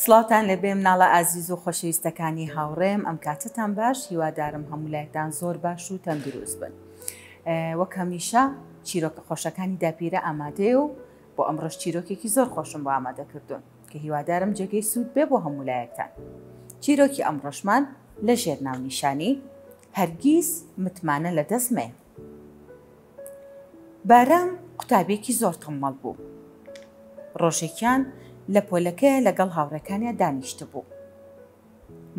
سڵاوتان لێبێ مناڵە ئازیز و خۆشەویستەکانی هاوڕێم ئەم کاتەتان باش هیوادارم هەموو لایەکتان زۆر باش و تەندروست بن وەک هەمیشە چیرۆکە خۆشەکانی داپیرە ئامادەیە و بۆ ئەمڕۆش چیرۆکێکی زۆر خۆشم بۆ ئامادە کردوون کە هیوادارم جێگەی سوود بێ بۆ هەموو لایەکتان چیرۆکی ئەمڕۆشمان لە ژێر ناونیشانی هەرگیز متمانە لە دەست مەیە بارام قوتابیەکی زۆر تەممەڵ بوو. ڕۆژێکیان لە پۆلەکەیا لەگەڵ هاوڕێکانیا دانیشتبوو.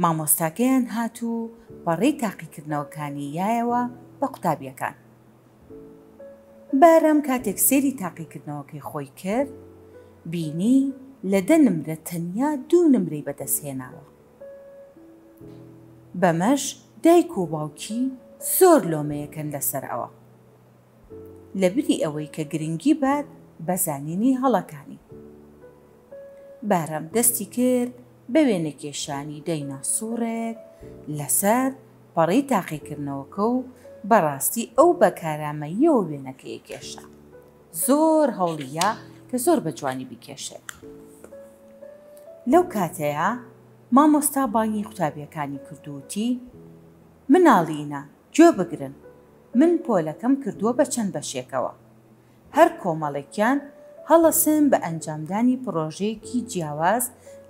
مامۆستاکەیان هات و پەڕەی تاقیکردنەوەکانی یایەوە بە قوتابیەکان. بارام کاتێک سەیری تاقیکردنەوەکەی خۆی کرد، بینی لە دە نمرە تەنیا دوو نمرەی بەدەست هێناوە. بەمەش دایک و باوکی زۆر لۆمەیەکەن لەسەر ئەوە. لەبری ئەوەی کە گرنگی بات بە زانینی هەڵەکانی. بارام دەستی کرد بە وێنەکێشانی دایناسۆڕێک لەسەر پەڕەی تاقیکردنەوەکە و بەڕاستی ئەو بە کارامەییەوە وێنەکەی کێشا. زۆر هەوڵی یا کە زۆر بە جوانی بیکێشێت. لەو کاتەیا مامۆستا بانگی قوتابیەکانی کرد و وتی، مناڵینە گوێ بگرن، من پۆلەکەم کردووە بە چەند بەشێکەوە. هەر کۆمەڵێکیان هەڵەسن بە ئەنجامدانی پڕۆژەیەکی جیاواز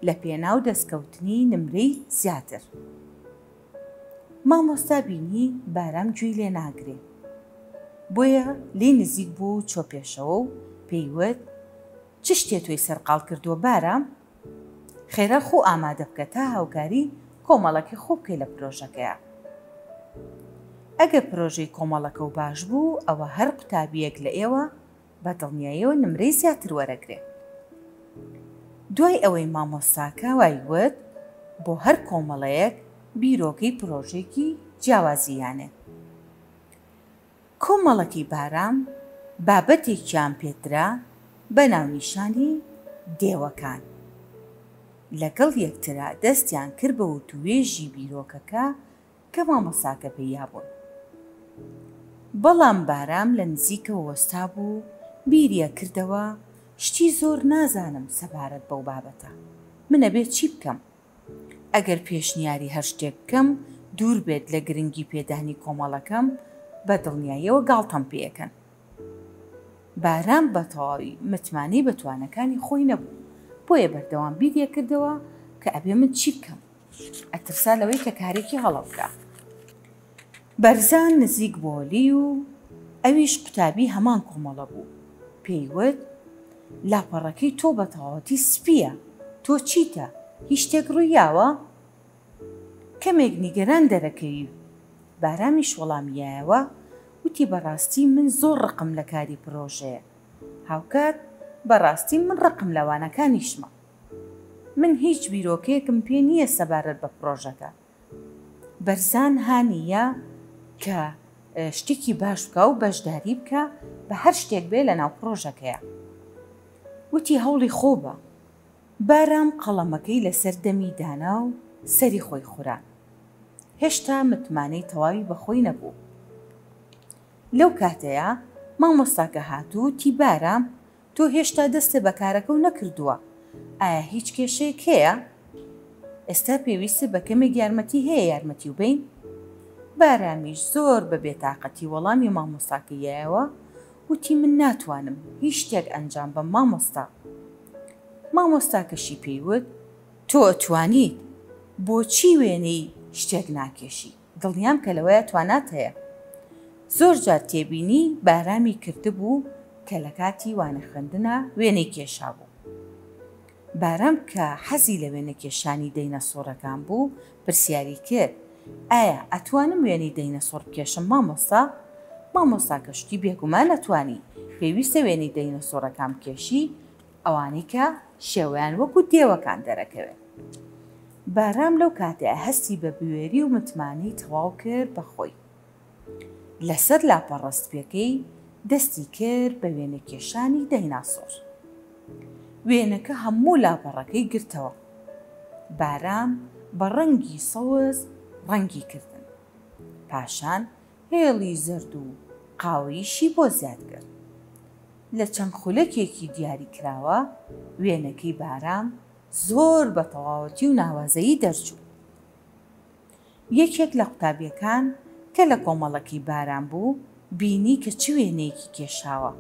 لە پێناو دەستکەوتنی نمرەی زیاتر. مامۆستا بینی بارام گوێی لێ ناگرێ بۆیە لێی نزیک بوو و چۆ پێشەوە و پێی وت، چ شتێ تۆی سەرقاڵ کردووە بارام؟ خێرا خۆو ئامادە بکە تا هاوکاری کۆمەڵەکەی خۆ بکەی لە پرۆژەکەیا. ئەگەر پرۆژەی کۆمەڵەکەو باش بوو ئەوە هەر قوتابییەک لە ئێوە بە دڵنیاییەوە نمرەی زیاتر وەرەگرێ. دوای ئەوەی مامۆستاکە وای وت، بۆ هەر کۆمەڵەیەک بیرۆکەی پرۆژەیەکی جیاوازی یانێ. کۆمەڵەکەی بارام بابەتێکیان پێدرا بە ناونیشانی دێوەکان. لەگەڵ یەکترا دەستیان کرد بە وتووێژی بیرۆکەکە کە مامۆستاکە پێی یابوون. بەڵام بارام لە نزیکەوە وەستابوو بیری ئەکردەوە شتی زۆر نازانم سەبارەت بەو بابەتە. من ئەبێ چی بکەم؟ ئەگەر پێشنیاری هەر شتێک بکەم دوور بێت لە گرنگی پێدانی کۆمەڵەکەم بە دڵنیاییەوە گاڵتەم پێ ئەکەن. بارام بە تەواوی متمانەی بە توانەکانی خۆی نەبوو بۆیە بەردەوام بیری ئەکردەوە کە ئەبێ من چی بکەم؟ ئەترسا لەوەی کە کارێکی هەڵە بکا. بەرزان نزیک بۆوە لێی و ئەویش قوتابی هەمان کۆمەڵە بوو، پێی وت، لاپەڕەکەی تۆ بە تەواوەتی سپییە، تۆ چیتە؟ هیچ شتێک ڕووی یاوە؟ کەمێک نیگەران دەرەکەوی. بارامیش وەڵامی یایەوە، وتی بەڕاستی من زۆر ڕقم لە کاری پرۆژەیە، هاوکات بەڕاستی من ڕقم لە وانەکانیشمە. من هیچ بیرۆکەیەکم پێ نییە سەبارەت بە پرۆژەکە. بەرزان هانی یا کە شتێکی باش بکا و بەشداری بکا بە هەر شتێک بێ لە ناو پرۆژەکەیا. وتی هەوڵی خۆ بە. بارام قەڵەمەکەی لەسەر دەمی دانا و سەری خۆی خورا. هێشتا متمانەی تەواوی بە خۆی نەبوو. لەو کاتەیا مامۆستاکە هات و وتی بارام تۆ هێشتا دەستت بە کارەکەو نەکردووە، ئایا هیچ کێشەیەک هەیە؟ ئێستا پێویستت بە کەمێک یارمەتی هەیە یارمەتیو بەین؟ بارامیش زۆر بە بێتاقەتی وەڵامی مامۆستاکەی یایەوە وتی من ناتوانم هیچ شتێک ئەنجام بەم مامۆستا. مامۆستاکەشی پێی وت تۆ ئەتوانیت، بۆچی وێنەی شتێک ناکێشی؟ دڵنیام کە لەوەیا توانات هەیە. زۆر جار تێبینی بارامی کردبوو کە لە کاتی وانە خوێندنا وێنەی کێشابوو. بارام کە حەزی لە وێنەکێشانی دەینەسۆڕەکان بوو، پرسیاری کرد، ئایا ئەتوانم وێنەی دەینەسۆڕ بکێشم مامۆستا؟ مامۆستاکەش وتی بێگومان ئەتوانی، پێویستە وێنەی دەینەسۆڕەکان بکێشی، ئەوانەی کە شێوەیان وەکو دێوەکان دەرەکەوێت. بارام لەو کاتەیا هەستی بە بوێری و متمانەی تەواو کرد بە خۆی. لەسەر لاپەڕە سپیەکەی دەستی کرد بە وێنەکێشانی دایناسۆر. وێنەکە هەموو لاپەڕەکەی گرتەوە. بارام بە ڕەنگی سەوز ڕەنگی کردن. پاشان هێڵی زەرد و قاوەییشی بۆ زیاد کرد. لە چەند خولەکێکی دیاریکراوە وێنەکەی بارام زۆر بە تەواوەتی و ناوازەیی دەرچوو. یەکێک لە قوتابیەکان کە لە کۆمەڵەکەی بارام بوو بینی کە چ وێنەیەکی کێشاوە،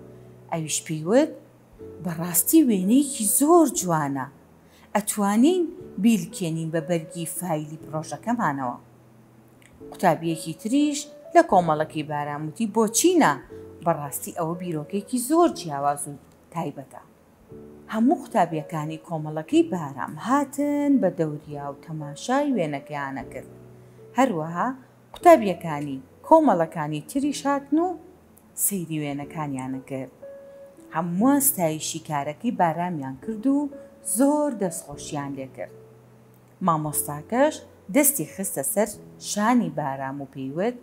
ئەویش پێی وت، بەڕاستی وێنەیەکی زۆر جوانە، ئەتوانین بیلکێنین بە بەرگی فایلی پڕۆژەکەمانەوە. قوتابیەکی تریش لە کۆمەڵەکەی بارام وتی، بۆچی نا، بەڕاستی ئەوە بیرۆکەیەکی زۆر جیاواز و تایبەتە. هەموو قوتابیەکانی کۆمەڵەکەی بارام هاتن بە دەوریا و تەماشای وێنەکەیان ئەکرد، هەروەها قوتابیەکانی کۆمەڵەکانی تریش هاتن و سەیری وێنەکانیان ئەکرد. هەمووان ستایشی کارەکەی بارامیان کرد و زۆر دەستخۆشیان لێکرد. مامۆستاکەش دەستی خستە سەر شانی بارام و پێی وت،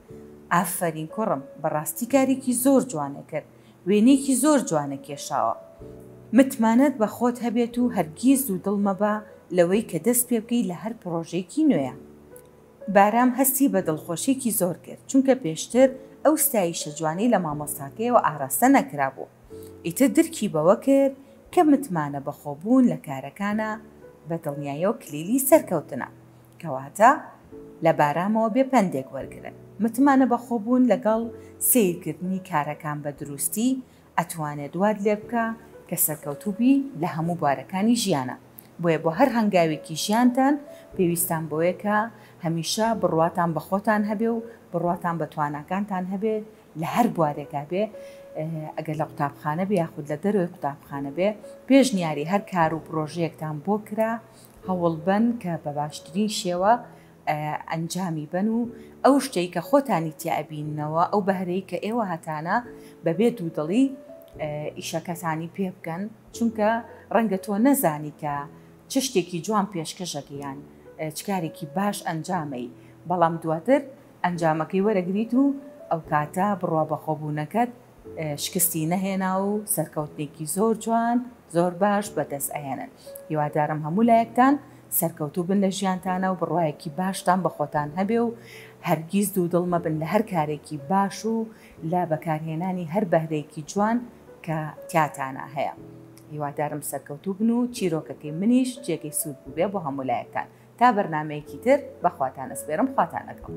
ئافەرین کوڕم، بەڕاستی کارێکی زۆر جوانت کرد، وێنەیەکی زۆر جوانت کێشاوە. متمانەت بە خۆت هەبێت و هەرگیز دوودڵ مەبە لەوەی کە دەست پێ بکەی لە هەر پڕۆژەیەکی نوێیا. بارام هەستی بە دڵخۆشیەکی زۆر کرد، چونکە پێشتر ئەو ستایشە جوانەی لە مامۆستاکەیەوە ئاراستە نەکرابوو. ئیتر درکی بەوە کرد کە متمانە بەخۆبوون لە کارەکانا بە دڵنیایەوە کلیلی سەرکەوتنە. کەواتە لە بارامەوە بێ پەندێک وەرگرن. متمانە بەخۆبوون لەگەڵ سەیرکردنی کارەکان بە دروستی ئەتوانێت وات لێبکا کە سەرکەوتوو بی لە هەموو بوارەکانی ژیانا. بۆیە بۆ هەر هەنگاوێکی ژیانتان پێویستان بەوەیە کە هەمیشە بڕواتان بە خۆتان هەبێ و بڕواتان بە تواناکانتان هەبێ لە هەر بوارێکا بێ ئەگەر لە قوتابخانە بێ یاخود لە دەرەوەی قوتابخانە بێ پێشنیاری هەر کار و پرۆژەیەکتان بۆ کرا هەوڵبەن کە بە باشترین شێوە ئەنجامی بەن و ئەو شتەی کە خۆتانی تیا ئەبیننەوە ئەو بەهرەی کە ئێوە هەتانە بەبێ دوودڵی ئیشەکەتانی پێ بکەن چونکە ڕەنگە تۆ نەزانی کە چ شتێکی جوان پێشکەشەکە یان چ کارێکی باش ئەنجامەی بەڵام دواتر ئەنجامەکەی وەرەگریت و ئەوکاتە بڕوا بەخۆبوونەکەت شکستی نەهێنا و سەرکەوتنێکی زۆر جوان زۆر باش بەدەست ئەهێنن هیوادارم هەموو لایەکتان سەرکەوتوو بن لە ژیانتانا و بڕوایەکی باشتان بە خۆتان هەبێ و هەرگیز دوودڵ مەبن لە هەر کارێکی باش و لە بەکارهێنانی هەر بەهرەیەکی جوان کە تیاتانا هەیە هیوادارم سەرکەوتوو بن و چیرۆکەکەی منیش جێگەی سوود بووبێ بۆ هەموو لایەکتان تا بەرنامەیەکی تر بەخواتان ئەسپێرم خواتان لەگەڵ.